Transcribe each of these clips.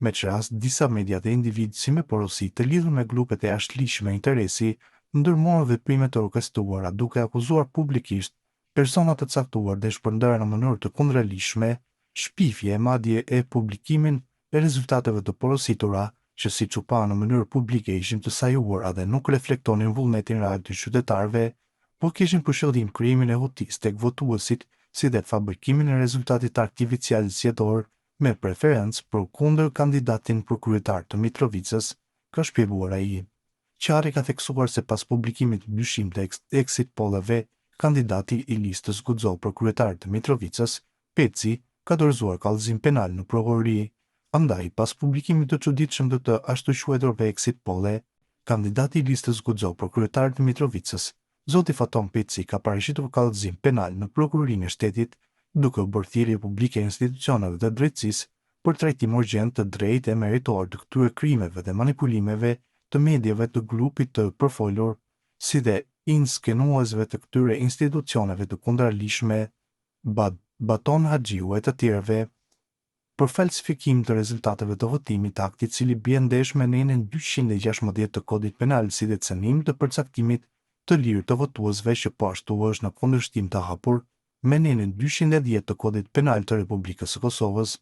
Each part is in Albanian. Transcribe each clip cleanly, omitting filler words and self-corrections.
me ç'rast disa media dhe individë si me porosi të lidhur me grupet e jashtëligjshme interesi ndërmorën veprime të orkestruara duke akuzuar publikisht persona të caktuar dhe shpërndarë në mënyrë të kundraligjshme shpifje e madje e publikimin e rezultateve të porositura që siç u pa në mënyrë publike ishin të sajuara dhe nuk reflektonin vullnetin real të qytetarëve, por kishin për qëllim krijimin e hutisë tek votuesit si dhe fabrikimin e rezultatit artificial zgjedhor me preferencë për kundër-kandidatin për kryetar të Mitrovicës, ka shpjeguar ai. Qarri ka theksuar se pas publikimit të dyshimtë të exit poll-eve, kandidati i listës Guxo për kryetar të Mitrovicës, Peci, ka dorëzuar kallëzim penal në prokurori. Andaj, pas publikimit të çuditshëm të të ashtuquajturave exit poll-e, kandidati i listës Guxo për kryetar të Mitrovicës, Zoti Faton Peci ka paraqitur kallëzim penal në Prokurorinë e Shtetit, duke u bërë thirrje publike institucioneve të drejtësisë për trajtim urgjent të drejtë e meritor të këtyre krimeve dhe manipulimeve të mediave të grupit të përfolur, si dhe inskenuesve të këtyre institucioneve të kundraligjshme Baton Haxhiu e të tjerëve. Për falsifikim të rezultateve të votimit, akt i cili bie ndesh me nenin 216 të Kodit Penal si dhe cenim të përcaktimit të lirë të votuesve që po ashtu është në kundërshtim të hapur me nenin 210 të Kodit Penal të Republikës së Kosovës.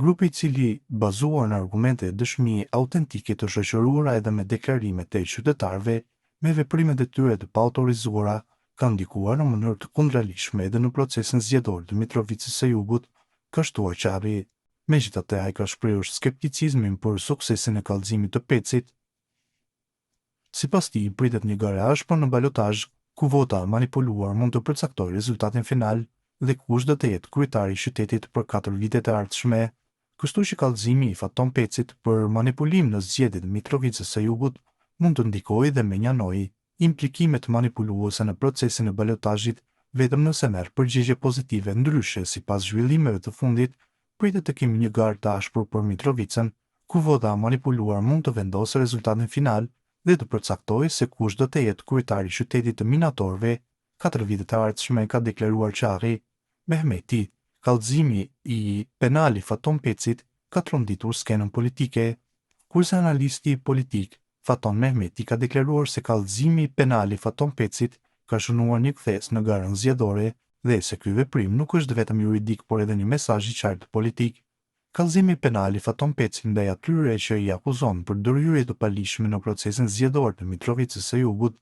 Grupi i cili, bazuar në argumente e dëshmi autentike të shoqëruara edhe me deklarimet e qytetarëve, me veprimet e tyre të paautorizuara, kanë ndikuar në mënyrë të kundraligjshme edhe në procesin zgjedhor të Mitrovicës së Jugut, ka shtuar Qarri. Megjithatë, ai ka shprehur skepticizmin për suksesin e kallëzimit të Pecit. Sipas tij, pritet një garë e ashpër në balotazh, ku vota e manipuluar mund të përcaktojë rezultatin final dhe kush do të jetë kryetari i qytetit për katër vitet e ardhshme. Kështu që kallëzimi i Faton Pecit për manipulim në zgjedhjet e Mitrovicës së Jugut mund të ndikojë dhe mënjanojë implikimet manipuluese në procesin e balotazhit vetëm nëse merr përgjigje pozitive ndryshe sipas zhvillimeve të fundit pritet të kemi një garë të ashpër për Mitrovicën ku vota e manipuluar mund të vendosë rezultatin final dhe të përcaktojë se kush do të jetë kryetari i qytetit të minatorëve katër vitet e ardhshme ka deklaruar Qarri. Mehmeti, Kallëzimi i penal i Faton Pecit ka tronditur skenën politike. Kurse analisti politik, Faton Mehmeti ka deklaruar se kallëzimi penal i Faton Pecit ka shënuar një kthesë në garën zgjedhore dhe se ky veprim nuk është vetëm juridik por edhe një mesazh i qartë politik. Kallëzimi penal i Faton Pecit ndaj atyre që i akuzon për ndërhyrje të paligjshme në procesin zgjedhor të Mitrovicës së Jugut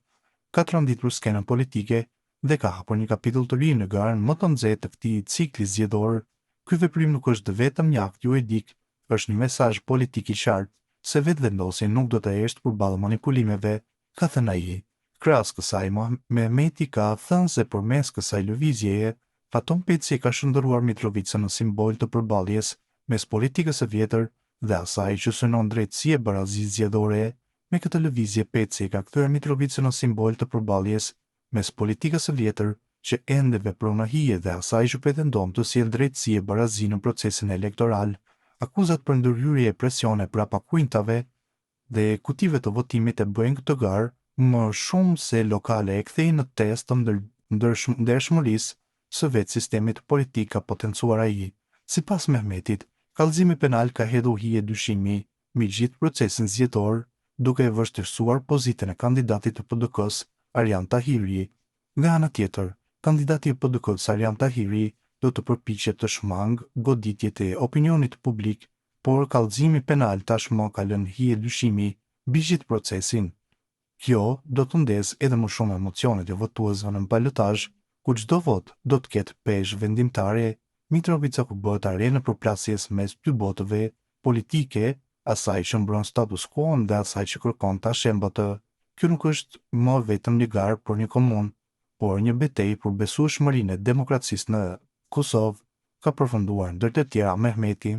ka tronditur skenën politike dhe ka hapur një kapitull të ri në garën më të nxehtë të këtij cikli zgjedhor. Ky veprim nuk është vetëm një akt juridik, është një mesazh politik i qartë se Vetëvendosje nuk do të heshtë përballë manipulimeve, ka thënë ai. Krahas kësaj, Mehmeti ka thënë se përmes kësaj lëvizjeje, Faton Peci e ka shndërruar Mitrovicën në simbol të përballjes mes politikës së vjetër dhe asaj që synon drejtësi e barazi zgjedhore. Me këtë lëvizje Peci e ka kthyer Mitrovicën në simbol të përballjes mes politikës së vjetër që ende vepron në hije dhe asaj që pretendon të sjellë drejtësi e barazi në procesin elektoral. Akuzat për ndërhyrje e presione prapa kuintave dhe kutive të votimit e bëjnë këtë garë më shumë se lokale e kthejnë në test të ndershmërisë së vetë sistemit politik ka potencuar ai. Sipas Mehmetit, kallëzimi penal ka hedhur hije dyshimi mbi gjithë procesin zgjedhor, duke e vështirësuar pozitën e kandidatit të PDK-së, Arian Tahiri. Nga ana tjetër, kandidati i PDK-së Arian Tahiri do të përpiqet të shmangë goditjet e opinionit publik Por kallëzimi penal tashmë ka lënë hije dyshimi mbi gjithë procesin. Kjo do të ndezë edhe më shumë emocionet e votuesve në balotazh, ku çdo votë do të ketë peshë vendimtare. Mitrovica po bëhet arenë e përplasjes mes dy botëve politike, asaj që mbron status quo-n dhe asaj që kërkon ta shembë atë. Kjo nuk është më vetëm një garë për një komunë, por një betejë për besueshmërinë e demokracisë në Kosovë, ka përfunduar ndër të tjera Mehmeti.